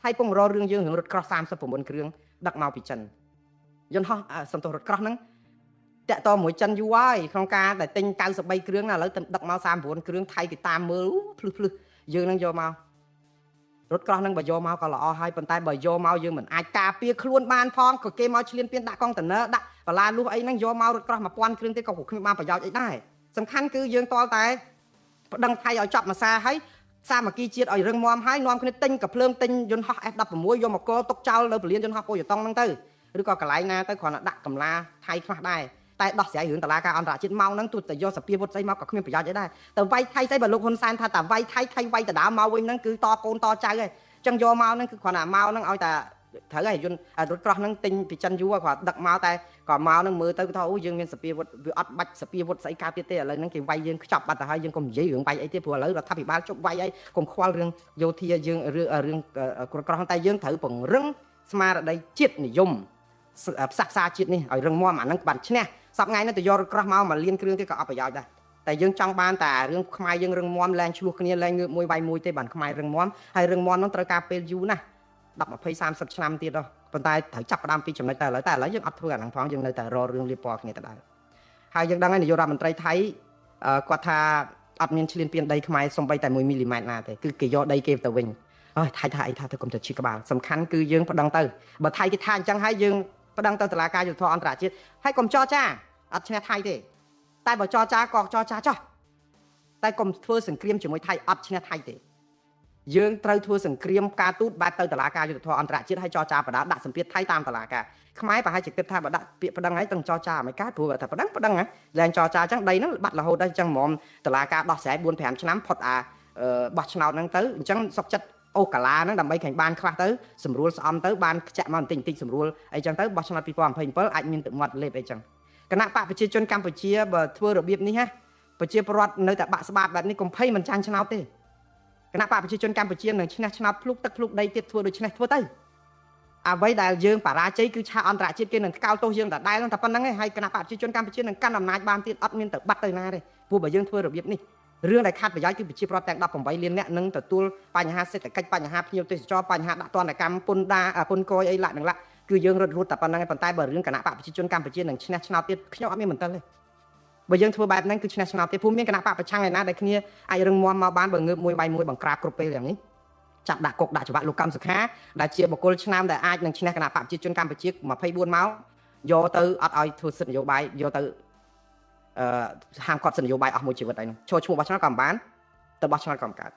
ថៃពងររឿងយើងរឿងរថក្រោះ39គ្រឿងដឹកមកពីចិនយន្តហោះសំទោសរថក្រោះហ្នឹងតាក់តមួយចិនយូរហើយក្នុងការតែទិញ93គ្រឿងណាឥឡូវទៅដឹកមក39គ្រឿងថៃគេតាមមើលភ្លឹះភ្លឹះយើងហ្នឹងយកមករថក្រោះហ្នឹងបើយកមកក៏ល្អហើយប៉ុន្តែបើយកមកយើងមិនអាចការពារខ្លួនបានផងក៏គេមកឈ្លានពានដាក់កុងតឺន័រដាក់បលាលុះអីហ្នឹងយកមករថក្រោះ1000គ្រឿងទៀតក៏គ្មានបានប្រយោជន៍អីដែរសំខាន់គឺយើងតល់តែប្តឹងថៃឲ្យចប់មួយសារហើយសាមគ្គីជាតិឲ្យរឹងមាំហើយនាំគ្នាទិញកាភ្លើងទិញយន្តហោះ F16 យកមកកទុកចោលនៅពលានយន្តហោះពោយតុងហ្នឹងទៅឬក៏កន្លែងណាទៅគ្រាន់តែដាក់កម្លាថៃខ្លះដែរតែដោះស្រាយរឿងតឡាការអន្តរជាតិមកហ្នឹងទោះតែយកសភាវុធស្អីមកក៏គ្មានប្រយោជន៍អីដែរទៅវាយថៃស្អីបើលោកហ៊ុនសែនថាតែវាយថៃថៃវាយដដើមមកវិញហ្នឹងគឺតកូនតចៅឯងចឹងយកមកហ្នឹងគឺគ្រាន់តែមកហ្នឹងឲ្យតែត្រូវហើយយន្តរថក្រោះហ្នឹងទិញពីចិនយូរគ្រាន់ដឹកមកតែក៏មកហ្នឹងមើលទៅថាអូយើងមានសភាវុធវាអត់បាច់សភាវុធស្អីកើតទៀតទេឥឡូវហ្នឹងគេវាយយើងខ្ចប់បាត់ទៅហើយយើងកុំនិយាយរឿងវាយអីទៀតព្រោះឥឡូវរដ្ឋាភិបាលជប់វាយអីកុំខ្វល់រឿងយោធាយើងរឿងរឿងក្រោះតែយើងត្រូវពង្រឹងស្មារតីជាតិនិយមផ្សះផ្សាជាតិនេះឲ្យរឹងមាំអាហ្នឹងបានឈ្នះសប្ងៃនេះទៅយករថក្រោះមកមកលៀនគ្រឿងទៀតក៏អត់ប្រយោជន៍ដែរតែយើងចង់បានតែរឿងខ្មែរយើងរឹងមាំលែងឆ្លោះគ្នាលែងងើបមួយវាយមួយទេបានខ្មែររឹងមាំហើយរឹងមាំហ្នឹងត្រូវការពេលយូរណាស់10 20 30ឆ្នាំទៀតដល់ប៉ុន្តែត្រូវចាប់ផ្ដើមពីចំណុចតែឥឡូវតែឥឡូវយើងអត់ធ្វើអាហ្នឹងផងយើងនៅតែរករឿងលាបពណ៌គ្នាដដែលហើយយើងដឹងហើយនាយករដ្ឋមន្ត្រីថៃគាត់ថាអត់មានឈ្លានពានដីខ្មែរសំបីតែ1មីលីម៉ែត្រណាទេគឺគេយកដីគេទៅវិញអើយថៃថាអីថាទៅកុំទៅឈឺក្បាលសំខាន់គឺយើងប្តឹងទៅបើថៃគេថាអញ្ចឹងហើយយើងប្តឹងទៅតុលាការយុត្តិធម៌អន្តរជាតិហើយកុំចរចាអត់ឈ្នះថៃទេតែបើចរចាក៏ចរចាចោះតែកុំធ្វើសង្គ្រាមជាមួយថៃអត់ឈ្នះថៃទេយើងត្រូវធ្វើសង្គ្រាមការទូតបែបទៅតុលាការយុត្តិធម៌អន្តរជាតិហើយចរចាបដាដាក់សម្ពាធថៃតាមតុលាការខ្មែរប្រហែលជាគិតថាបើដាក់ពាក្យប្តឹងហើយต้องចរចាមិនកើតព្រោះតែប្តឹងប្តឹងហ៎លែងចរចាអញ្ចឹងដីហ្នឹងបាត់រហូតដល់អញ្ចឹងហ្មងតុលាការដោះស្រាយ4 5ឆ្នាំផុតអាបោះឆ្នោតហ្នឹងទៅអញ្ចឹងសុកចិត្តអូកាឡាហ្នឹងដើម្បីខាញ់បានខ្លះទៅស្រួលស្អំទៅបានខ្ចាក់មកបន្តិចបន្តិចស្រួលអីចឹងទៅបោះឆ្នោត2027អាចមានទឹកមាត់លេបអីចឹងគណៈបកប្រជាជនកម្ពុជាបើធ្វើរបៀបនេះណាប្រជាពលរដ្ឋនៅតែបាក់ស្បាតបែបនេះកុំភ័យមិនចាញ់ឆ្នោតទេគណៈបកប្រជាជនកម្ពុជានឹងឈ្នះឆ្នោតភ្លុកទឹកភ្លុកដីទៀតធ្វើដូច្នេះធ្វើទៅអ្វីដែលយើងបរាជ័យគឺឆាកអន្តរជាតិគេនឹងថ្កោលទោសយើងដដែលតែប៉ុណ្្នឹងឯងហើយគណៈបកប្រជាជនកម្ពុជានឹងកាន់អំណាចបានទៀតអត់មានទៅបាត់ទៅណាទេព្រោះបើយើងធ្វើរបៀបនេះរឿងដែលខាត់ប្រយោជន៍គឺប្រជាពលរដ្ឋទាំង18លានអ្នកនឹងទទួលបញ្ហាសេដ្ឋកិច្ចបញ្ហាភ្ញៀវទេសចរបញ្ហាដាក់ទណ្ឌកម្មពន្ធដាពន្ធកយអីឡាក់នឹងឡាក់គឺយើងរត់រត់តែប៉ុណ្្នឹងឯងប៉ុន្តែបើរឿងគណៈបកប្រជាជនកម្ពុជានឹងឈ្នះឆ្នោតទៀតខ្ញុំអត់មានមន្ទិលទេបើយើងធ្វើបែបហ្នឹងគឺឈ្នះឆ្នោតទៀតព្រោះមានគណៈបកប្រឆាំងឯណាដែលគ្នាអាចរឹងមាំមកបានបើងើបមួយបាយមួយបង្ក្រាបគ្រប់ពេលយ៉ាងនេះចាប់ដាក់គុកដាក់ច្បាប់លោកកម្មសុខាដែលជាបុគ្គលឆ្នើមដែលអាចនឹងឈ្នះគណៈបកប្រជាជនកម្ពុជា24ម៉ោងយកទៅអត់ឲ្យធ្វើសិទ្ធិនយោបាយយកទៅអឺហាមគាត់សិទ្ធិនយោបាយអស់មួយជីវិតអីនោះចូលឈ្មោះបោះឆ្នោតក៏មិនបានទៅបោះឆ្នោតក៏មិនកើត